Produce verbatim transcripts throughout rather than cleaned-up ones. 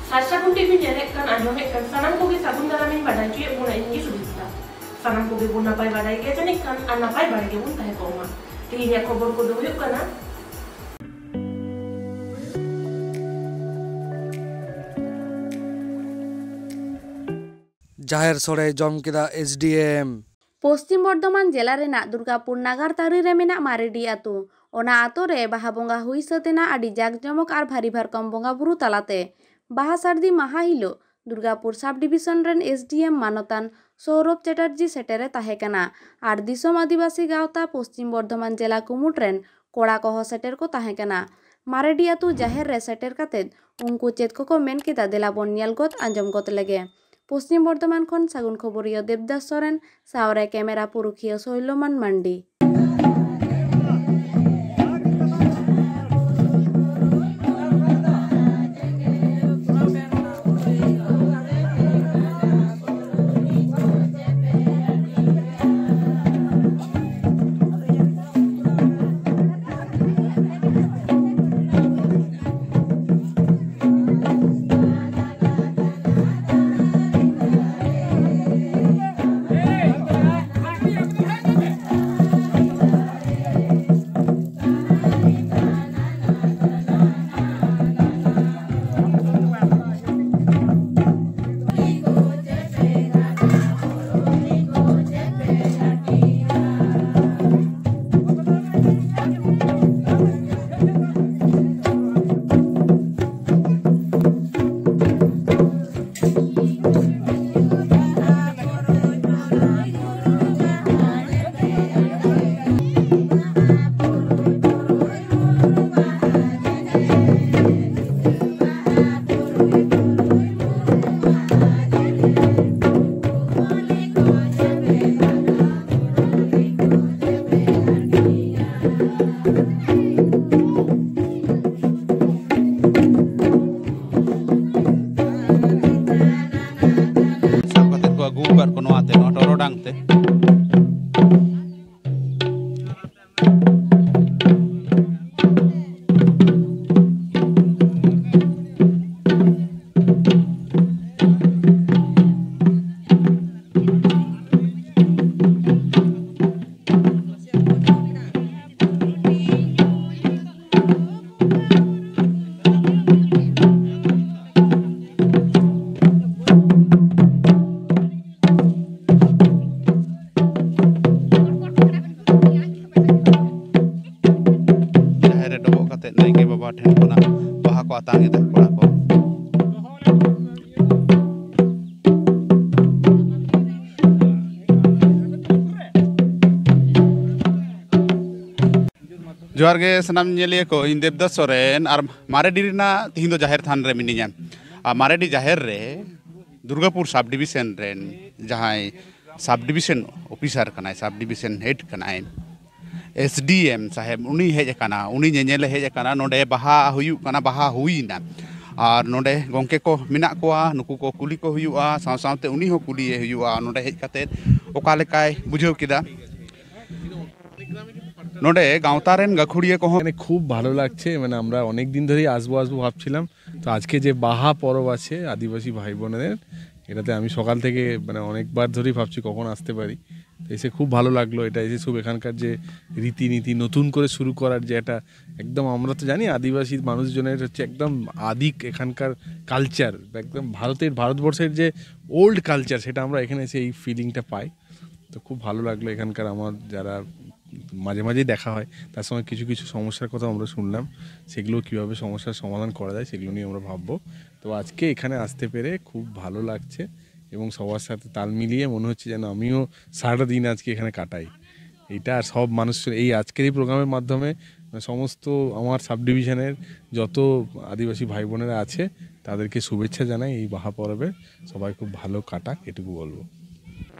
ᱥᱟᱨ ᱥᱟᱹᱜᱩᱱ ᱴᱤᱵᱷᱤ ᱧᱮᱞᱮᱫ ᱠᱟᱱ, ᱟᱸᱡᱚᱢᱮᱫ ᱠᱟᱱ ᱥᱟᱱᱟᱢ ᱠᱚᱜᱮ ᱥᱟᱹᱜᱩᱱ ᱫᱟᱨᱟᱢᱤᱧ ᱵᱟᱰᱟᱭ ᱦᱚᱪᱚᱭᱮᱫ ᱵᱚᱱᱟ, ᱤᱧ ᱜᱮ ᱥᱩᱵᱤᱛᱟ᱾ ᱥᱟᱱᱟᱢ ᱠᱚᱜᱮ ᱵᱚᱱ ᱱᱟᱯᱟᱭ ᱵᱟᱲᱟᱭ ᱜᱮᱭᱟ ᱡᱟᱹᱱᱤᱡ ᱠᱷᱟᱱ, ᱟᱨ ᱱᱟᱯᱟᱭ ᱵᱟᱲᱟ ᱜᱮᱵᱚᱱ ᱛᱟᱦᱮᱸ ᱠᱚᱜ ᱢᱟ᱾ ᱛᱮᱦᱮᱧᱟᱜ ᱠᱷᱚᱵᱚᱨ ᱠᱚᱫᱚ ᱦᱩᱭᱩᱜ ᱠᱟᱱᱟ, ᱡᱟᱦᱮᱨ ᱥᱳᱲᱮᱭ ᱡᱚᱢ ᱠᱮᱫᱟ ᱮᱥ ᱰᱤ ᱮᱢ᱾ ᱯᱚᱥᱪᱤᱢ ᱵᱚᱨᱫᱷᱚᱢᱟᱱ ᱡᱮᱞᱟ ᱨᱮᱱᱟᱜ ᱫᱩᱨᱜᱟᱯᱩᱨ ᱱᱟᱜᱟᱨ ᱛᱟᱹᱨᱤ ᱨᱮ ᱢᱮᱱᱟᱜ ᱢᱟᱨᱮᱰᱤ ᱟᱹᱛᱩ᱾ ᱚᱱᱟ ᱟᱹᱛᱩ ᱨᱮ ᱵᱟᱦᱟ ᱵᱚᱸᱜᱟ ᱦᱩᱭ ᱥᱟᱹᱛ ᱮᱱᱟ ᱟᱹᱰᱤ ᱡᱟᱠ ᱡᱚᱢᱚᱠ ᱟᱨ ᱵᱷᱟᱹᱨᱤ ᱵᱷᱟᱨᱠᱚᱢ ᱵᱚᱸᱜᱟ ᱵᱩᱨᱩ ᱛᱟᱞᱟᱛᱮ᱾ ᱵᱟᱦᱟ ᱥᱟᱹᱨᱫᱤ ᱢᱟᱦᱟ ᱦᱤᱞᱳᱜ ᱫᱩᱨᱜᱟᱯᱩᱨ ᱥᱟᱵ ᱰᱤᱵᱤᱥᱚᱱ ᱨᱮᱱ ᱮᱥ ᱰᱤ ᱮᱢ ᱢᱟᱱᱚᱛᱟᱱ ᱥᱚᱣᱨᱚᱵᱷ ᱪᱮᱴᱟᱨᱡᱤ ᱥᱮᱴᱮᱨᱮ ᱛᱟᱦᱮᱸ ᱠᱟᱱᱟ ᱟᱨ ᱫᱤᱥᱚᱢ ᱟᱹᱫᱤᱵᱟᱹᱥᱤ ᱜᱟᱶᱛᱟ ᱯᱚᱥᱪᱤᱢ ᱵᱚᱨᱫᱷᱚᱢᱟᱱ ᱡᱮᱞᱟ ᱠᱩᱢᱩᱴ ᱨᱮᱱ ᱠᱚᱲᱟ ᱠᱚᱦᱚᱸ ᱥᱮᱴᱮᱨ ᱠᱚ ᱛᱟᱦᱮᱸ ᱠᱟᱱᱟ᱾ ᱢᱟᱨᱮᱰᱤ ᱟᱹᱛᱩ ᱡᱟᱦᱮᱨ ᱨᱮ ᱥᱮᱴᱮᱨ ᱠᱟᱛᱮ ᱩᱱᱠᱩ ᱪᱮᱫ ᱠᱚᱠᱚ ᱢᱮᱱ ᱠᱮᱫᱟ, ᱫᱮᱞᱟ ᱵᱚᱱ ᱧᱮᱞ ᱜᱚᱫ ᱟᱸᱡᱚᱢ ᱜᱚᱫ ᱞᱮᱜᱮ᱾ ᱯᱚᱥᱪᱤᱢ ᱵᱚᱨᱫᱷᱚᱢᱟᱱ ᱠᱷᱚᱱ ᱥᱟᱹᱜᱩᱱ ᱠᱷᱚᱵᱚᱨᱤᱭᱟᱹ ᱫᱮᱵᱽᱫᱟᱥ ᱥᱚᱨᱮᱱ ᱥᱟᱶᱨᱮ ᱠᱮᱢᱮᱨᱟ ᱯᱩᱨᱩᱠᱷᱤᱭᱟᱹ ᱥᱳᱭᱞᱚᱢᱟᱱ ᱢᱟᱱᱰᱤ᱾ ᱥᱟᱵ ᱠᱟᱛᱮ ᱠᱚ ᱟᱹᱜᱩ ᱟᱠᱟᱫ ᱠᱚ ᱱᱚᱣᱟ ᱛᱮ, ᱱᱚᱣᱟ ᱴᱚᱨᱚᱰᱟᱝ ᱛᱮ᱾ ᱟᱛᱟᱝ ᱮᱫᱟ ᱠᱚᱲᱟ ᱠᱚ᱾ ᱡᱚᱦᱟᱨ ᱜᱮ ᱥᱟᱱᱟᱢ ᱧᱮᱞᱤᱭᱟᱹ ᱠᱚ, ᱤᱧ ᱫᱮᱵᱫᱟᱥ ᱥᱚᱨᱮᱱ ᱟᱨ ᱢᱟᱨᱮᱰᱤ ᱨᱮᱱᱟᱜ ᱛᱤᱦᱤᱧ ᱫᱚ ᱡᱟᱦᱮᱨ ᱛᱷᱟᱱ ᱨᱮ ᱢᱤᱱᱟᱹᱧᱟ᱾ ᱟᱨ ᱢᱟᱨᱮᱰᱤ ᱡᱟᱦᱮᱨ ᱨᱮ ᱫᱩᱨᱜᱟᱯᱩᱨ ᱥᱟᱵ ᱰᱤᱵᱤᱥᱚᱱ ᱨᱮᱱ ᱡᱟᱦᱟᱸᱭ ᱥᱟᱵ ᱰᱤᱵᱤᱥᱚᱱ ᱚᱯᱷᱤᱥᱟᱨ ᱠᱟᱱᱟᱭ, ᱥᱟᱵ ᱰᱤᱵᱤᱥᱚᱱ ᱦᱮᱰ ᱠᱟᱱᱟᱭ, ᱮᱥ ᱰᱤ ᱮᱢ ᱥᱟᱦᱮᱵᱽ, ᱩᱱᱤ ᱦᱮᱡ ᱟᱠᱟᱱᱟ, ᱩᱱᱤ ᱧᱮᱧᱮᱞᱮ ᱦᱮᱡ ᱟᱠᱟᱱᱟ᱾ ᱱᱚᱰᱮ ᱵᱟᱦᱟ ᱦᱩᱭᱩᱜ ᱠᱟᱱᱟ, ᱵᱟᱦᱟ ᱦᱩᱭᱱᱟ, ᱟᱨ ᱱᱚᱰᱮ ᱜᱚᱢᱠᱮ ᱠᱚ ᱢᱮᱱᱟᱜ ᱠᱚᱣᱟ, ᱱᱩᱠᱩ ᱠᱚ ᱠᱩᱞᱤ ᱠᱚ ᱦᱩᱭᱩᱜᱼᱟ, ᱥᱟᱶ ᱥᱟᱶᱛᱮ ᱩᱱᱤ ᱦᱚᱸ ᱠᱩᱞᱤᱭᱮ ᱦᱩᱭᱩᱜᱼᱟ, ᱱᱚᱰᱮ ᱦᱮᱡ ᱠᱟᱛᱮᱫ ᱚᱠᱟ ᱞᱮᱠᱟᱭ ᱵᱩᱡᱷᱟᱹᱣ ᱠᱮᱫᱟ᱾ ᱱᱚᱰᱮ ᱜᱟᱶᱛᱟ ᱨᱮᱱ ᱜᱟᱹᱠᱷᱩᱲᱤᱭᱟᱹ ᱠᱚᱦᱚᱸ মানে খুব ভালো লাগছে। মানে আমরা অনেক দিন ধরেই আসবো আসবো ভাবছিলাম। তো আজকে যে বাহা পরব আছে আদিবাসী ভাই বোনেদের, এটাতে আমি সকাল থেকে মানে অনেকবার ধরেই ভাবছি কখন আসতে পারি। তো এসে খুব ভালো লাগলো। এটা এসে সব এখানকার যে রীতিনীতি নতুন করে শুরু করার যে একটা, একদম আমরা তো জানি আদিবাসী মানুষজনের হচ্ছে একদম আদি এখানকার কালচার, একদম ভারতের, ভারতবর্ষের যে ওল্ড কালচার, সেটা আমরা এখানে এসে এই ফিলিংটা পাই। তো খুব ভালো লাগলো। এখানকার আমার যারা মাঝে মাঝেই দেখা হয়, তার সঙ্গে কিছু কিছু সমস্যার কথা আমরা শুনলাম। সেগুলো কীভাবে সমস্যার সমাধান করা যায়, সেগুলো নিয়ে আমরা ভাববো। তো আজকে এখানে আসতে পেরে খুব ভালো লাগছে এবং সবার সাথে তাল মিলিয়ে মনে হচ্ছে যেন আমিও সারাটা দিন আজকে এখানে কাটাই। এটা আর সব মানুষ এই আজকের এই প্রোগ্রামের মাধ্যমে সমস্ত আমার সাব ডিভিশনের যত আদিবাসী ভাই বোনেরা আছে, তাদেরকে শুভেচ্ছা জানাই এই বাহা পরবে। সবাই খুব ভালো কাটাক, এটুকু বলবো।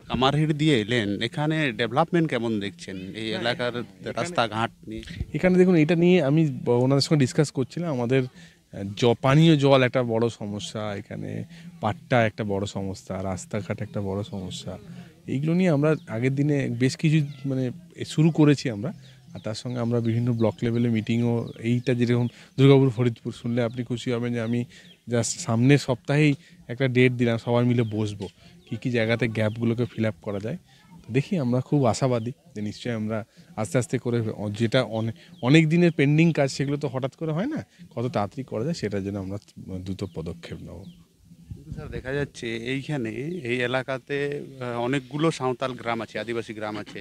কামারহিড় দিয়ে এলেন, এখানে ডেভেলপমেন্ট কেমন দেখছেন এই এলাকার রাস্তাঘাট নিয়ে? এখানে দেখুন, এটা নিয়ে আমি ব-, ওনাদের সঙ্গে ডিসকাস করছিলাম। আমাদের আহ, জ-, পানীয় জল একটা বড় সমস্যা, এখানে পাট্টা একটা বড় সমস্যা, রাস্তাঘাট একটা বড় সমস্যা। এইগুলো নিয়ে আমরা আগের দিনে বেশ কিছু মানে এ, শুরু করেছি আমরা। আর তার সঙ্গে আমরা বিভিন্ন ব্লক লেভেলে মিটিংও, এইটা যেরকম দুর্গাপুর ফরিদপুর শুনলে আপনি খুশি হবেন যে আমি জাস্ট সামনের সপ্তাহেই একটা ডেট দিলাম, সবাই মিলে বসবো, কী কী জায়গাতে গ্যাপগুলোকে ফিল আপ করা যায়। তো দেখি, আমরা খুব আশাবাদী যে নিশ্চয়ই আমরা আস্তে আস্তে করে অ-, যেটা অনে-, অনেক দিনের পেন্ডিং কাজ, সেগুলো তো হঠাৎ করে হয় না, কত তাড়াতাড়ি করা যায় সেটার জন্য আমরা দ্রুত পদক্ষেপ নেব। কিন্তু স্যার, দেখা যাচ্ছে এইখানে, এই এলাকাতে আহ, অনেকগুলো সাঁওতাল গ্রাম আছে, আদিবাসী গ্রাম আছে,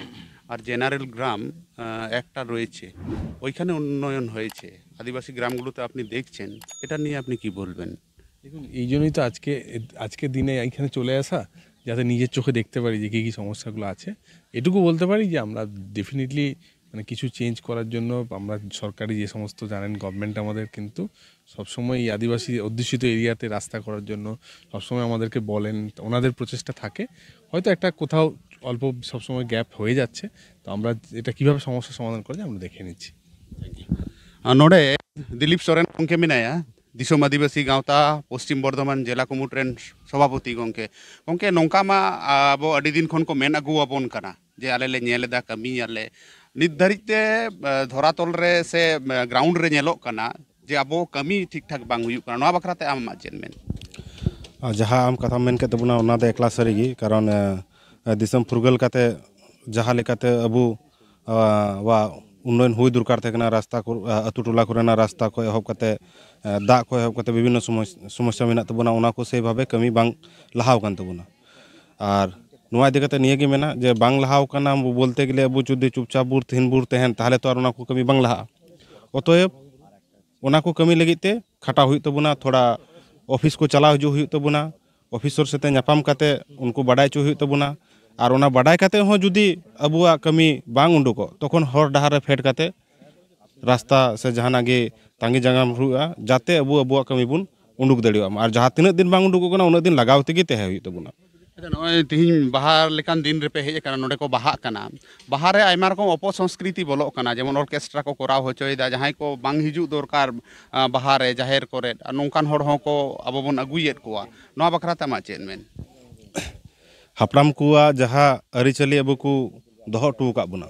আর জেনারেল গ্রাম আহ, একটা রয়েছে, ওইখানে উন্নয়ন হয়েছে। আদিবাসী গ্রামগুলোতে আপনি দেখছেন, এটা নিয়ে আপনি কি বলবেন? দেখুন, এই জন্যই তো আজকে, আজকের দিনে এখানে চলে আসা, যাতে নিজের চোখে দেখতে পারি যে কী কী সমস্যাগুলো আছে। এটুকু বলতে পারি যে আমরা ডেফিনেটলি, মানে, কিছু চেঞ্জ করার জন্য আমরা সরকারি যে সমস্ত, জানেন, গভর্নমেন্ট আমাদের কিন্তু সবসময় এই আদিবাসী অধ্যুষিত এরিয়াতে রাস্তা করার জন্য সবসময় আমাদেরকে বলেন, ওনাদের প্রচেষ্টা থাকে। হয়তো একটা কোথাও অল্প সবসময় গ্যাপ হয়ে যাচ্ছে, তো আমরা এটা কীভাবে সমস্যা সমাধান করা যায় আমরা দেখে নিচ্ছি। ᱟᱨ ᱱᱚᱰᱮ ᱫᱤᱞᱤᱯ ᱥᱚᱨᱮᱱ ᱜᱚᱢᱠᱮ ᱢᱮᱱᱟᱭᱟ, ᱫᱤᱥᱚᱢ ᱟᱹᱫᱤᱵᱟᱹᱥᱤ ᱜᱟᱶᱛᱟ ᱯᱚᱥᱪᱤᱢ ᱵᱚᱨᱫᱷᱚᱢᱟᱱ ᱡᱮᱞᱟ ᱠᱩᱢᱩᱴ ᱨᱮᱱ ᱥᱚᱵᱷᱟᱯᱚᱛᱤ ᱜᱚᱢᱠᱮ᱾ ᱜᱚᱢᱠᱮ, ᱱᱚᱝᱠᱟ ᱢᱟ ᱟᱵᱚ ᱟᱹᱰᱤ ᱫᱤᱱ ᱠᱷᱚᱱ ᱠᱚ ᱢᱮᱱ ᱟᱹᱜᱩ ᱟᱵᱚᱱ ᱠᱟᱱᱟ ᱡᱮ ᱟᱞᱮ ᱞᱮ ᱧᱮᱞ ᱮᱫᱟ, ᱠᱟᱹᱢᱤᱭᱟᱞᱮ᱾ ᱱᱤᱛ ᱫᱷᱟᱹᱨᱤᱡ ᱛᱮ ᱟ, ᱫᱷᱚᱨᱟᱛᱚᱞ ᱨᱮ ᱥᱮ ᱟ, ᱜᱨᱟᱣᱩᱱᱰ ᱨᱮ ᱧᱮᱞᱚᱜ ᱠᱟᱱᱟ ᱡᱮ ᱟᱵᱚ ᱠᱟᱹᱢᱤ ᱴᱷᱤᱠ ᱴᱷᱟᱠ ᱵᱟᱝ ᱦᱩᱭᱩᱜ ᱠᱟᱱᱟ᱾ ᱱᱚᱣᱟ ᱵᱟᱠᱷᱨᱟ ᱛᱮ ᱟᱢ ᱟᱢᱟᱜ ᱪᱮᱫ ᱢᱮᱱ? ᱟᱨ ᱡᱟᱦᱟᱸ ᱟᱢ ᱠᱟᱛᱷᱟᱢ ᱢᱮᱱ ᱠᱮᱫ ᱛᱟᱵᱚᱱᱟ, ᱚᱱᱟ ᱫᱚ ᱮᱠᱞᱟ ᱥᱟᱹᱨᱤ ᱜᱮ, ᱠᱟᱨᱚᱱ ᱟ, ᱫᱤᱥᱚᱢ ᱯᱷᱩᱨᱜᱟᱹᱞ ᱠᱟᱛᱮ ᱡᱟᱦᱟᱸ ᱞᱮᱠᱟᱛᱮ ᱟᱵᱚ ᱟᱵᱚᱣᱟᱜ ᱩᱱᱱᱚᱭᱚᱱ ᱦᱩᱭ ᱫᱚᱨᱠᱟᱨ ᱛᱟᱦᱮᱸ ᱠᱟᱱᱟ, ᱨᱟᱥᱛᱟ ᱠᱚ, ᱟ, ᱟᱹᱛᱩ ᱴᱚᱞᱟ ᱠᱚᱨᱮᱱᱟᱜ ᱨᱟᱥᱛᱟ ᱠᱷᱚᱱ ᱮᱦᱚᱵ ᱠᱟᱛᱮ, ᱟ, ᱫᱟᱜ ᱠᱷᱚᱱ ᱮᱦᱚᱵ ᱠᱟᱛᱮ ᱵᱤᱵᱷᱤᱱᱱᱚ ᱥᱚᱢᱚᱥ-, ᱥᱚᱢᱚᱥᱥᱟ ᱢᱮᱱᱟᱜ ᱛᱟᱵᱚᱱᱟ, ᱚᱱᱟ ᱠᱚ ᱥᱮᱭᱵᱷᱟᱵᱮ ᱠᱟᱹᱢᱤ ᱵᱟᱝ ᱞᱟᱦᱟᱣ ᱟᱠᱟᱱ ᱛᱟᱵᱚᱱᱟ᱾ ᱟᱨ ᱱᱚᱣᱟ ᱤᱫᱤ ᱠᱟᱛᱮ ᱱᱤᱭᱟᱹ ᱜᱮ ᱢᱮᱱᱟ ᱡᱮ ᱵᱟᱝ ᱞᱟᱦᱟᱣ ᱠᱟᱱᱟ ᱵᱚᱞᱛᱮ ᱜᱮᱞᱮ ᱟᱵᱚ ᱡᱩᱫᱤ ᱪᱩᱯᱪᱟᱯ ᱵᱚ ᱛᱟᱦᱮᱱ, ᱵᱚ ᱛᱟᱦᱮᱱ, ᱛᱟᱦᱚᱞᱮ ᱛᱚ ᱟᱨ ᱚᱱᱟ ᱠᱚ ᱠᱟᱹᱢᱤ ᱵᱟᱝ ᱞᱟᱦᱟᱜᱼᱟ᱾ ᱚᱛᱚᱭᱮᱵ ᱚᱱᱟ ᱠᱚ ᱠᱟᱹᱢᱤ ᱞᱟᱹᱜᱤᱫ ᱛᱮ ᱠᱷᱟᱴᱟᱣ ᱦᱩᱭᱩᱜ ᱛᱟᱵᱚᱱᱟ, ᱛᱷᱚᱲᱟ ᱚᱯᱷᱤᱥ ᱠᱚ ᱪᱟᱞᱟᱣ ᱦᱤᱡᱩᱜ ᱦᱩᱭᱩᱜ ᱛᱟᱵᱚᱱᱟ, ᱚᱯᱷᱤᱥᱚᱨ ᱥᱟᱛᱮ ᱧᱟᱯᱟᱢ ᱠᱟᱛᱮ ᱩᱱᱠᱩ ᱵᱟᱰᱟᱭ ᱦᱚᱪᱚ ᱦᱩᱭᱩᱜ ᱛᱟᱵᱚᱱᱟ᱾ ᱟᱨ ᱚᱱᱟ ᱵᱟᱰᱟᱭ ᱠᱟᱛᱮ ᱦᱚᱸ ᱡᱩᱫᱤ ᱟᱵᱚᱣᱟᱜ ᱠᱟᱹᱢᱤ ᱵᱟᱝ ᱩᱰᱩᱠᱚᱜ, ᱛᱚᱠᱷᱚᱱ ᱦᱚᱨ ᱰᱟᱦᱟᱨ ᱨᱮ ᱯᱷᱮᱰ ᱠᱟᱛᱮ ᱨᱟᱥᱛᱟ ᱥᱮ ᱡᱟᱦᱟᱱᱟᱜ ᱜᱮ ᱛᱟᱺᱜᱤ ᱡᱟᱸᱜᱟᱢ ᱦᱩᱭᱩᱜᱼᱟ, ᱡᱟᱛᱮ ᱟᱵᱚ ᱟᱵᱚᱣᱟᱜ ᱠᱟᱹᱢᱤ ᱵᱚᱱ ᱩᱰᱩᱠ ᱫᱟᱲᱮᱭᱟᱜ ᱢᱟ᱾ ᱟᱨ ᱡᱟᱦᱟᱸ ᱛᱤᱱᱟᱹᱜ ᱫᱤᱱ ᱵᱟᱝ ᱩᱰᱩᱠᱚᱜ ᱠᱟᱱᱟ, ᱩᱱᱟᱹᱜ ᱫᱤᱱ ᱞᱟᱜᱟᱣ ᱛᱮᱜᱮ ᱛᱟᱦᱮᱸ ᱦᱩᱭᱩᱜ ᱛᱟᱵᱚᱱᱟ᱾ ᱟᱪᱪᱷᱟ, ᱱᱚᱜᱼᱚᱭ ᱛᱤᱦᱤᱧ ᱵᱟᱦᱟ ᱞᱮᱠᱟᱱ ᱫᱤᱱ ᱨᱮᱯᱮ ᱦᱮᱡ ᱟᱠᱟᱱᱟ, ᱱᱚᱰᱮ ᱠᱚ ᱵᱟᱦᱟᱜ ᱠᱟᱱᱟ᱾ ᱵᱟᱦᱟ ᱨᱮ ᱟᱭᱢᱟ ᱨᱚᱠᱚᱢ ᱚᱯᱚᱥᱚᱝᱥᱠᱨᱤᱛᱤ ᱵᱚᱞᱚᱜ ᱠᱟᱱᱟ, ᱡᱮᱢᱚᱱ ᱚᱨᱠᱮᱥᱴᱨᱟ ᱠᱚ ᱠᱚᱨᱟᱣ ᱦᱚᱪᱚᱭᱮᱫᱟ, ᱡᱟᱦᱟᱸᱭ ᱠᱚ ᱵᱟᱝ ᱦᱤᱡᱩᱜ ᱫᱚᱨᱠᱟᱨ, ᱟ, ᱵᱟᱦᱟ ᱨᱮ, ᱡᱟᱦᱮᱨ ᱠᱚᱨᱮ, ᱟᱨ ᱱᱚᱝᱠᱟᱱ ᱦᱚᱲ ᱦᱚᱸ ᱠᱚ, ᱟᱵᱚ ᱵᱚᱱ ᱟᱹᱜᱩᱭᱮᱫ ᱠᱚᱣᱟ᱾ ᱱᱚᱣᱟ ᱵᱟᱠᱷᱨᱟ ᱛᱮ ᱟᱢᱟᱜ ᱪᱮᱫ ᱢᱮᱱ? ᱦᱟᱯᱲᱟᱢ ᱠᱚᱣᱟᱜ ᱡᱟᱦᱟᱸ ᱟᱹᱨᱤᱪᱟᱹᱞᱤ ᱟᱵᱚ ᱠᱚ ᱫᱚᱦᱚ ᱦᱚᱴᱚ ᱟᱠᱟᱫ ᱵᱚᱱᱟ,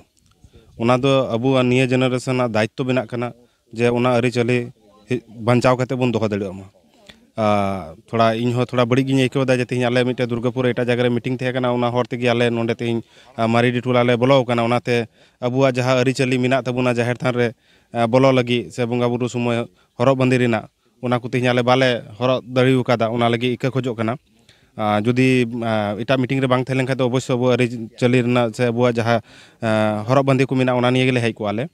ᱚᱱᱟ ᱫᱚ ᱟᱵᱚᱣᱟᱜ ᱱᱤᱭᱟᱹ ᱡᱮᱱᱟᱨᱮᱥᱚᱱ ᱨᱮᱱᱟᱜ ᱫᱟᱭᱤᱛᱛᱚ ᱵᱮᱱᱟᱜ ᱠᱟᱱᱟ ᱡᱮ ᱚᱱᱟ ᱟᱹᱨᱤᱪᱟᱹᱞᱤ ᱦᱤ-, ᱵᱟᱧᱪᱟᱣ ᱠᱟᱛᱮ ᱵᱚᱱ ᱫᱚᱦᱚ ᱫᱟᱲᱮᱭᱟᱜ ᱢᱟ᱾ ᱟᱨ ᱛᱷᱚᱲᱟ ᱤᱧ ᱦᱚᱸ ᱛᱷᱚᱲᱟ ᱵᱟᱹᱲᱤᱡ ᱜᱤᱧ ᱟᱹᱭᱠᱟᱹᱣ ᱮᱫᱟ ᱡᱮ ᱛᱮᱦᱮᱧ ᱟᱞᱮ ᱢᱤᱫᱴᱮᱱ ᱫᱩᱨᱜᱟᱹᱯᱩᱨ ᱨᱮ ᱮᱴᱟᱜ ᱡᱟᱭᱜᱟ ᱨᱮ ᱢᱤᱴᱤᱝ ᱛᱟᱦᱮᱸ ᱠᱟᱱᱟ, ᱚᱱᱟ ᱦᱚᱨ ᱛᱮᱜᱮ ᱟᱞᱮ ᱱᱚᱰᱮ ᱛᱮᱦᱮᱧ, ᱟ, ᱢᱟᱨᱮᱰᱤ ᱴᱚᱞᱟ ᱞᱮ ᱵᱚᱞᱚ ᱟᱠᱟᱱᱟ᱾ ᱚᱱᱟᱛᱮ ᱟᱵᱚᱣᱟᱜ ᱡᱟᱦᱟᱸ ᱟᱹᱨᱤᱪᱟᱹᱞᱤ ᱢᱮᱱᱟᱜ ᱛᱟᱵᱚᱱᱟ ᱡᱟᱦᱮᱨ ᱛᱷᱟᱱ ᱨᱮ, ᱟ, ᱵᱚᱞᱚ ᱞᱟᱹᱜᱤᱫ ᱥᱮ ᱵᱚᱸᱜᱟ ᱵᱩᱨᱩ ᱥᱚᱢᱚᱭ ᱦᱚᱨᱚᱜ ᱵᱟᱸᱫᱮ ᱨᱮᱱᱟᱜ, ᱚᱱᱟ ᱠᱚ ᱛᱮᱦᱮᱧ ᱟᱞᱮ ᱵᱟᱞᱮ ᱦᱚᱨᱚᱜ ᱫᱟᱲᱮ ᱟᱠᱟᱫᱟ, ᱚᱱᱟ ᱞᱟᱹᱜᱤᱫ ᱤᱠᱟᱹ ᱠᱷᱚᱡᱚᱜ ᱠᱟᱱᱟ᱾ ᱟ, ᱡᱩᱫᱤ, ᱟ, ᱮᱴᱟᱜ ᱢᱤᱴᱤᱝ ᱨᱮ ᱵᱟᱝ ᱛᱟᱦᱮᱸ ᱞᱮᱱᱠᱷᱟᱱ ᱫᱚ ᱚᱵᱚᱥᱥᱳᱭ ᱟᱵᱚ ᱟᱹᱨᱤᱪᱟᱹᱞᱤ ᱨᱮᱱᱟᱜ ᱥᱮ ᱟᱵᱚᱣᱟᱜ ᱡᱟᱦᱟᱸ, ᱟ, ᱦᱚᱨᱚᱜ ᱵᱟᱸᱫᱮ ᱠᱚ ᱢᱮᱱᱟᱜᱼᱟ, ᱚᱱᱟ ᱱᱤᱭᱮ ᱜᱮᱞᱮ ᱦᱮᱡ ᱠᱚᱜᱼᱟ ᱞᱮ᱾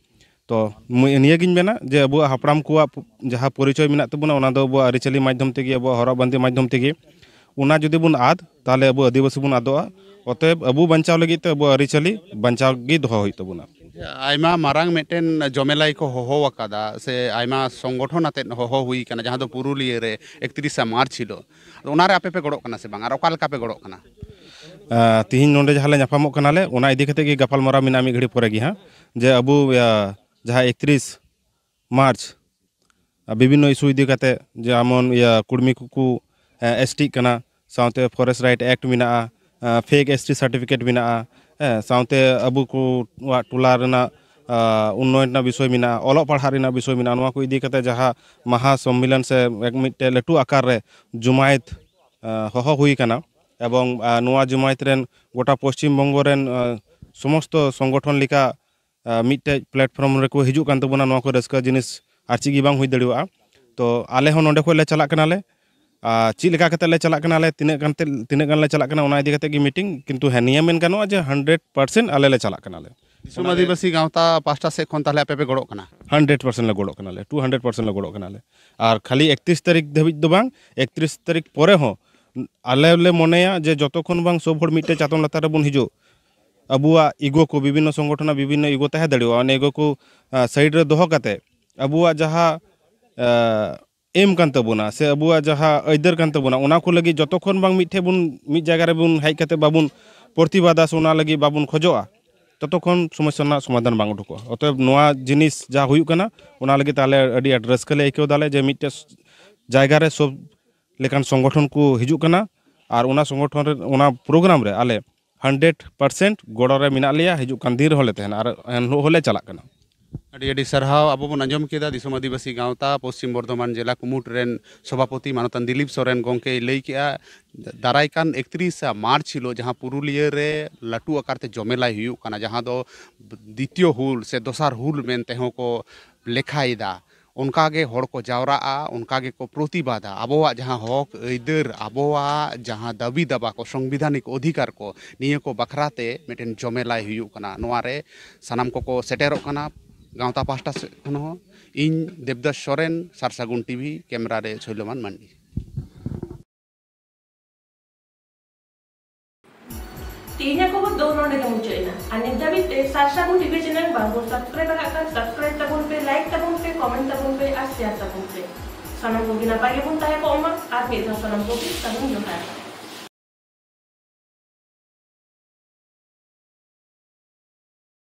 ᱛᱚ ᱢᱩ- ᱱᱤᱭᱟᱹᱜᱤᱧ ᱢᱮᱱᱟ ᱡᱮ ᱟᱵᱚᱣᱟᱜ ᱦᱟᱯᱲᱟᱢ ᱠᱚᱣᱟᱜ ᱯᱩ- ᱡᱟᱦᱟᱸ ᱯᱚᱨᱤᱪᱚᱭ ᱢᱮᱱᱟᱜ ᱛᱟᱵᱚᱱᱟ, ᱚᱱᱟ ᱫᱚ ᱟᱵᱚᱣᱟᱜ ᱟᱹᱨᱤᱪᱟᱹᱞᱤ ᱢᱟᱫᱽᱫᱷᱚᱢ ᱛᱮᱜᱮ, ᱟᱵᱚᱣᱟᱜ ᱦᱚᱨᱚᱜ ᱵᱟᱸᱫᱮ ᱢᱟᱫᱽᱫᱷᱚᱢ ᱛᱮᱜᱮ᱾ ᱚᱱᱟ ᱡᱩᱫᱤ ᱵᱚᱱ ᱟᱫ, ᱛᱟᱦᱚᱞᱮ ᱟᱵᱚ ᱟᱹᱫᱤᱵᱟᱹᱥᱤ ᱵᱚᱱ ᱟᱫᱚᱜᱼᱟ᱾ ᱚᱛᱚᱮᱵ ᱟᱵᱚ ᱵᱟᱧᱪᱟᱣ ᱞᱟᱹᱜᱤᱫ ᱛᱮ ᱟᱵᱚᱣᱟᱜ ᱟᱹᱨᱤᱪᱟᱹᱞᱤ ᱵᱟᱧᱪᱟᱣ ᱜᱮ ᱫᱚᱦᱚ ᱦᱩᱭᱩᱜ ᱛᱟᱵᱚᱱᱟ᱾ ᱟᱭᱢᱟ ᱢᱟᱨᱟᱝ ᱢᱤᱫᱴᱮᱱ ᱡᱚᱢᱮᱞᱟᱭ ᱠᱚ ᱦᱚᱦᱚ ᱟᱠᱟᱫᱟ, ᱥᱮ ᱟᱭᱢᱟ ᱥᱚᱝᱜᱚᱴᱷᱚᱱ ᱟᱛᱮᱫ ᱦᱚᱦᱚ ᱦᱩᱭ ᱟᱠᱟᱱᱟ, ᱡᱟᱦᱟᱸ ᱫᱚ ᱯᱩᱨᱩᱞᱤᱭᱟᱹ ᱨᱮ ᱮᱠᱛᱨᱤᱥᱟ ᱢᱟᱨᱪ ᱦᱤᱞᱳᱜ᱾ ᱟᱫᱚ ᱚᱱᱟᱨᱮ ᱟᱯᱮ ᱯᱮ ᱜᱚᱲᱚᱜ ᱠᱟᱱᱟ ᱥᱮ ᱵᱟᱝ, ᱟᱨ ᱚᱠᱟ ᱞᱮᱠᱟ ᱯᱮ ᱜᱚᱲᱚᱜ ᱠᱟᱱᱟ? ᱟᱸ, ᱛᱤᱦᱤᱧ ᱱᱚᱰᱮ ᱡᱟᱦᱟᱸ ᱞᱮ ᱧᱟᱯᱟᱢᱚᱜ ᱠᱟᱱᱟᱞᱮ, ᱚᱱᱟ ᱤᱫᱤ ᱠᱟᱛᱮ ᱜᱮ ᱜᱟᱯᱟᱞᱢᱟᱨᱟᱣ ᱢᱮᱱᱟᱜᱼᱟ ᱢᱤᱫ ᱜᱷᱟᱹᱲᱤ ᱯᱚᱨᱮ ᱜᱮ ᱦᱟᱸᱜ, ᱡᱮ ᱟᱵᱚ, ᱟᱸ, ᱡᱟᱦᱟᱸ ᱮᱠᱛᱨᱤᱥ ᱢᱟᱨᱪ, ᱟᱸ, ᱵᱤᱵᱷᱤᱱᱱᱚ ᱤᱥᱩ ᱤᱫᱤ ᱠᱟᱛᱮ, ᱡᱮᱢᱚᱱ ᱤᱭᱟᱹ ᱠᱩᱲᱢᱤ ᱠᱚᱠᱚ, ᱟᱸ, ᱮᱥ ᱴᱤᱜ ᱠᱟᱱᱟ, ᱥᱟᱶᱛᱮ ᱯᱷᱚᱨᱮᱥᱴ ᱨᱟᱭᱤᱴ ᱮᱠᱴ ᱢᱮᱱᱟᱜᱼᱟ, ᱟᱸ, ᱯᱷᱮᱠ ᱮᱥ ᱴᱤ ᱥᱟᱨᱴᱤᱯᱷᱤᱠᱮᱴ ᱢᱮᱱᱟᱜᱼᱟ, ᱦᱮᱸ, ᱥᱟᱶᱛᱮ ᱟᱵᱚ ᱠᱚᱣᱟᱜ ᱴᱚᱞᱟ ᱨᱮᱱᱟᱜ, ᱟᱸ, ᱩᱱᱱᱚᱭᱚᱱ ᱨᱮᱱᱟᱜ ᱵᱤᱥᱚᱭ ᱢᱮᱱᱟᱜᱼᱟ, ᱚᱞᱚᱜ ᱯᱟᱲᱦᱟᱜ ᱨᱮᱱᱟᱜ ᱵᱤᱥᱚᱭ ᱢᱮᱱᱟᱜᱼᱟ᱾ ᱱᱚᱣᱟ ᱠᱚ ᱤᱫᱤ ᱠᱟᱛᱮ ᱡᱟᱦᱟᱸ ᱢᱟᱦᱟ ᱥᱚᱢᱢᱮᱞᱚᱱ ᱥᱮ ᱮᱠ ᱢᱤᱫᱴᱮᱡ ᱞᱟᱹᱴᱩ ᱟᱠᱟᱨ ᱨᱮ ᱡᱩᱢᱟᱭᱮᱛ, ᱟᱸ, ᱦᱚᱦᱚ ᱦᱩᱭ ᱠᱟᱱᱟ᱾ ᱮᱵᱚᱝ, ᱟᱸ, ᱱᱚᱣᱟ ᱡᱩᱢᱟᱭᱮᱛ ᱨᱮᱱ ᱜᱚᱴᱟ ᱯᱚᱥᱪᱤᱢ ᱵᱚᱝᱜᱚ ᱨᱮᱱ, ᱟᱸ, ᱥᱚᱢᱚᱥᱛᱚ ᱥᱚᱝᱜᱚᱴᱷᱚᱱ ᱞᱮᱠᱟ, ᱟᱸ, ᱢᱤᱫᱴᱮᱡ ᱯᱞᱟᱴᱯᱷᱚᱨᱢ ᱨᱮᱠᱚ ᱦᱤᱡᱩᱜ ᱠᱟᱱ ᱛᱟᱵᱚᱱᱟ᱾ ᱱᱚᱣᱟ ᱠᱚ ᱨᱟᱹᱥᱠᱟᱹ ᱡᱤᱱᱤᱥ ᱟᱨ ᱪᱮᱫ ᱜᱮ ᱵᱟᱝ ᱦᱩᱭ ᱫᱟᱲᱮᱭᱟᱜᱼᱟ᱾ ᱛᱚ ᱟᱞᱮ ᱦᱚᱸ ᱱᱚᱸᱰᱮ ᱠᱷᱚᱱ ᱞᱮ ᱪᱟᱞᱟᱜ ᱠᱟᱱᱟᱞᱮ, ᱟᱨ ᱪᱮᱫ ᱞᱮᱠᱟ ᱠᱟᱛᱮ ᱞᱮ ᱪᱟᱞᱟᱜ ᱠᱟᱱᱟᱞᱮ, ᱛᱤᱱᱟᱹᱜ ᱜᱟᱱ ᱛᱮ, ᱛᱤᱱᱟᱹᱜ ᱜᱟᱱ ᱞᱮ ᱪᱟᱞᱟᱜ ᱠᱟᱱᱟ, ᱚᱱᱟ ᱤᱫᱤ ᱠᱟᱛᱮ ᱜᱮ ᱢᱤᱴᱤᱝ᱾ ᱠᱤᱱᱛᱩ ᱦᱮᱸ, ᱱᱤᱭᱟᱹ ᱢᱮᱱ ᱜᱟᱱᱚᱜᱼᱟ ᱡᱮ ᱦᱟᱱᱰᱨᱮᱰ ᱯᱟᱨᱥᱮᱱᱴ ᱟᱞᱮ ᱞᱮ ᱪᱟᱞᱟᱜ ᱠᱟᱱᱟᱞᱮ᱾ ᱫᱤᱥᱚᱢ ᱟᱹᱫᱤᱵᱟᱹᱥᱤ ᱜᱟᱶᱛᱟ ᱯᱟᱦᱴᱟ ᱥᱮᱫ ᱠᱷᱚᱱ ᱛᱟᱦᱚᱞᱮ ᱟᱯᱮ ᱯᱮ ᱜᱚᱲᱚᱜ ᱠᱟᱱᱟ? ᱦᱟᱱᱰᱨᱮᱰ ᱯᱟᱨᱥᱮᱱᱴ ᱞᱮ ᱜᱚᱲᱚᱜ ᱠᱟᱱᱟᱞᱮ, ᱴᱩ ᱦᱟᱱᱰᱨᱮᱰ ᱯᱟᱨᱥᱮᱱᱴ ᱞᱮ ᱜᱚᱲᱚᱜ ᱠᱟᱱᱟᱞᱮ᱾ ᱟᱨ ᱠᱷᱟᱹᱞᱤ ᱮᱠᱛᱨᱤᱥ ᱛᱟᱹᱨᱤᱠᱷ ᱫᱷᱟᱹᱵᱤᱡ ᱫᱚ ᱵᱟᱝ, ᱮᱠᱛᱨᱤᱥ ᱛᱟᱹᱨᱤᱠᱷ ᱯᱚᱨᱮ ᱦᱚᱸ ᱟᱞᱮ ᱞᱮ ᱢᱚᱱᱮᱭᱟ ᱡᱮ ᱡᱚᱛᱚ ᱠᱷᱚᱱ ᱵᱟᱝ ᱥᱚᱵ ᱦᱚᱲ ᱢᱤᱫᱴᱮᱡ ᱪᱟᱛᱚᱢ ᱞᱟᱛᱟᱨ ᱨᱮᱵᱚᱱ ᱦᱤᱡᱩᱜ, ᱟᱵᱚᱣᱟᱜ ᱤᱜᱳ ᱠᱚ, ᱵᱤᱵᱷᱤᱱᱱᱚ ᱥᱚᱝᱜᱚᱴᱷᱚᱱᱟᱜ ᱵᱤᱵᱷᱤᱱᱱᱚ ᱤᱜᱳ ᱛᱟᱦᱮᱸ ᱫᱟᱲᱮᱭᱟᱜᱼᱟ, ᱚᱱᱟ ᱤᱜᱳ ᱠᱚ, ᱟᱸ, ᱥᱟᱭᱤᱰ ᱨᱮ ᱫᱚᱦᱚ ᱠᱟᱛᱮ ᱟᱵᱚᱣᱟᱜ ᱡᱟᱦᱟᱸ, ᱟᱸ, ᱮᱢ ᱠᱟᱱ ᱛᱟᱵᱚᱱᱟ ᱥᱮ ᱟᱵᱚᱣᱟᱜ ᱡᱟᱦᱟᱸ ᱟᱹᱭᱫᱟᱹᱨ ᱠᱟᱱ ᱛᱟᱵᱚᱱᱟ, ᱚᱱᱟ ᱠᱚ ᱞᱟᱹᱜᱤᱫ ᱡᱚᱛᱚ ᱠᱷᱚᱱ ᱵᱟᱝ ᱢᱤᱫᱴᱷᱮᱡ ᱵᱚᱱ, ᱢᱤᱫ ᱡᱟᱭᱜᱟ ᱨᱮᱵᱚᱱ ᱦᱮᱡ ᱠᱟᱛᱮ ᱵᱟᱵᱚᱱ ᱯᱨᱚᱛᱤᱵᱟᱫᱟ ᱥᱮ ᱚᱱᱟ ᱞᱟᱹᱜᱤᱫ ᱵᱟᱵᱚᱱ ᱠᱷᱚᱡᱚᱜᱼᱟ, ᱛᱚᱛᱚ ᱠᱷᱚᱱ ᱥᱚᱢᱚᱥᱥᱟ ᱨᱮᱱᱟᱜ ᱥᱚᱢᱟᱫᱷᱟᱱ ᱵᱟᱝ ᱩᱰᱩᱠᱚᱜᱼᱟ᱾ ᱚᱛᱚᱮᱵ ᱱᱚᱣᱟ ᱡᱤᱱᱤᱥ ᱡᱟᱦᱟᱸ ᱦᱩᱭᱩᱜ ᱠᱟᱱᱟ, ᱚᱱᱟ ᱞᱟᱹᱜᱤᱫ ᱛᱮ ᱟᱞᱮ ᱟᱹᱰᱤ ᱟᱸᱴ ᱨᱟᱹᱥᱠᱟᱹ ᱞᱮ ᱟᱹᱭᱠᱟᱹᱣ ᱫᱟᱞᱮ ᱡᱮ ᱢᱤᱫᱴᱮᱡ ᱡᱟᱭᱜᱟ ᱨᱮ ᱥᱚᱵ ᱞᱮᱠᱟᱱ ᱥᱚᱝᱜᱚᱴᱷᱚᱱ ᱠᱚ ᱦᱤᱡᱩᱜ ᱠᱟᱱᱟ᱾ ᱟᱨ ᱚᱱᱟ ᱥᱚᱝᱜᱚᱴᱷᱚᱱ ᱨᱮ, ᱚᱱᱟ ᱯᱨᱳᱜᱨᱟᱢ ᱨᱮ ᱟᱞᱮ ᱦᱟᱱᱰᱨᱮᱰ ᱯᱟᱨᱥᱮᱱᱴ ᱜᱚᱲᱚ ᱨᱮ ᱢᱮᱱᱟᱜ ᱞᱮᱭᱟ᱾ ᱦᱤᱡᱩᱜ ᱠᱟᱱ ᱫᱤᱱ ᱨᱮᱦᱚᱸ ᱞᱮ ᱛᱟᱦᱮᱱᱟ ᱟᱨ ᱮᱱᱦᱤᱞᱳᱜ ᱦᱚᱸᱞᱮ ᱪᱟᱞᱟᱜ ᱠᱟᱱᱟ᱾ ᱟᱹᱰᱤ ᱟᱹᱰᱤ ᱥᱟᱨᱦᱟᱣ᱾ ᱟᱵᱚ ᱵᱚᱱ ᱟᱸᱡᱚᱢ ᱠᱮᱫᱟ ᱫᱤᱥᱚᱢ ᱟᱹᱫᱤᱵᱟᱹᱥᱤ ᱜᱟᱶᱛᱟ ᱯᱚᱥᱪᱤᱢ ᱵᱚᱨᱫᱷᱚᱢᱟᱱ ᱡᱮᱞᱟ ᱠᱩᱢᱩᱴ ᱨᱮᱱ ᱥᱚᱵᱷᱟᱯᱚᱛᱤ ᱢᱟᱱᱚᱛᱟᱱ ᱫᱤᱞᱤᱯ ᱥᱚᱨᱮᱱ ᱜᱚᱢᱠᱮᱭ ᱞᱟᱹᱭ ᱠᱮᱜᱼᱟ, ᱫᱟᱨᱟᱭ ᱠᱟᱱ ᱮᱠᱛᱨᱤᱥᱟ ᱢᱟᱨᱪ ᱦᱤᱞᱳᱜ ᱡᱟᱦᱟᱸ ᱯᱩᱨᱩᱞᱤᱭᱟᱹ ᱨᱮ ᱞᱟᱹᱴᱩ ᱟᱠᱟᱨ ᱛᱮ ᱡᱚᱢᱮᱞᱟᱭ ᱦᱩᱭᱩᱜ ᱠᱟᱱᱟ, ᱡᱟᱦᱟᱸ ᱫᱚ ᱫᱤᱛᱤᱭᱚ ᱦᱩᱞ ᱥᱮ ᱫᱚᱥᱟᱨ ᱦᱩᱞ ᱢᱮᱱ ᱛᱮᱦᱚᱸ ᱠᱚ ᱞᱮᱠᱷᱟᱭᱮᱫᱟ, ᱚᱱᱠᱟ ᱜᱮ ᱦᱚᱲ ᱠᱚ ᱡᱟᱣᱨᱟᱜᱼᱟ, ᱚᱱᱠᱟ ᱜᱮᱠᱚ ᱯᱨᱚᱛᱤᱵᱟᱫᱟ᱾ ᱟᱵᱚᱣᱟᱜ ᱡᱟᱦᱟᱸ ᱦᱚᱠ ᱟᱹᱭᱫᱟᱹᱨ, ᱟᱵᱚᱣᱟᱜ ᱡᱟᱦᱟᱸ ᱫᱟᱹᱵᱤ ᱫᱟᱵᱟ ᱠᱚ, ᱥᱚᱝᱵᱤᱫᱷᱟᱱᱤᱠ ᱚᱫᱷᱤᱠᱟᱨ ᱠᱚ, ᱱᱤᱭᱟᱹ ᱠᱚ ᱵᱟᱠᱷᱨᱟ ᱛᱮ ᱢᱤᱫᱴᱮᱱ ᱡᱚᱢᱮᱞᱟᱭ ᱦᱩᱭᱩᱜ ᱠᱟᱱᱟ᱾ ᱱᱚᱣᱟ ᱨᱮ ᱥᱟᱱᱟᱢ ᱠᱚᱠᱚ ᱥᱮᱴᱮᱨᱚᱜ ᱠᱟᱱᱟ᱾ ᱜᱟᱶᱛᱟ ᱯᱟᱦᱴᱟ ᱥᱮᱫ ᱠᱷᱚᱱ ᱦᱚᱸ ᱤᱧ ᱫᱮᱵᱽᱫᱟᱥ ᱥᱚᱨᱮᱱ, ᱥᱟᱨᱥᱟᱜᱩᱱ ᱴᱤᱵᱷᱤ, ᱠᱮᱢᱮᱨᱟ ᱨᱮ ᱥᱳᱭᱞᱚᱢᱟᱱ ᱢᱟᱱᱰᱤ᱾ ᱛᱮᱦᱮᱧᱟᱜ ᱠᱷᱚᱵᱚᱨ ᱫᱚ ᱱᱚᱰᱮ ᱜᱮ ᱢᱩᱪᱟᱹᱫ ᱮᱱᱟ᱾ ᱟᱨ ᱱᱤᱛ ᱫᱷᱟᱹᱵᱤᱡ ᱛᱮ ᱥᱟᱨᱥᱟᱜᱩᱱ ᱴᱤᱵᱷᱤ ᱪᱮᱱᱮᱞ ᱵᱟᱝ ᱵᱚᱱ ᱥᱟᱵᱥᱠᱨᱟᱭᱤᱵ ᱟᱠᱟᱫ ᱠᱷᱟᱱ, ᱥᱟᱵᱥᱠᱨᱟᱭᱤᱵ ᱛᱟᱵᱚᱱ ᱯᱮ, ᱞᱟᱭᱤᱠ ᱛᱟᱵᱚᱱ ᱯᱮ, ᱠᱚᱢᱮᱱᱴ ᱛᱟᱵᱚᱱ ᱯᱮ ᱟᱨ ᱥᱮᱭᱟᱨ ᱛᱟᱵᱚᱱ ᱯᱮ᱾ ᱥᱟᱱᱟᱢ ᱠᱚᱜᱮ ᱱᱟᱯᱟᱭ ᱜᱮᱵᱚᱱ ᱛᱟᱦᱮᱸ ᱠᱚᱜ ᱢᱟ᱾ ᱟᱨ ᱢᱤᱫ ᱫᱷᱟᱣ ᱥᱟᱱᱟᱢ ᱠᱚᱜᱮ ᱥᱟᱹᱜᱩᱱ ᱡᱚᱦᱟᱨ᱾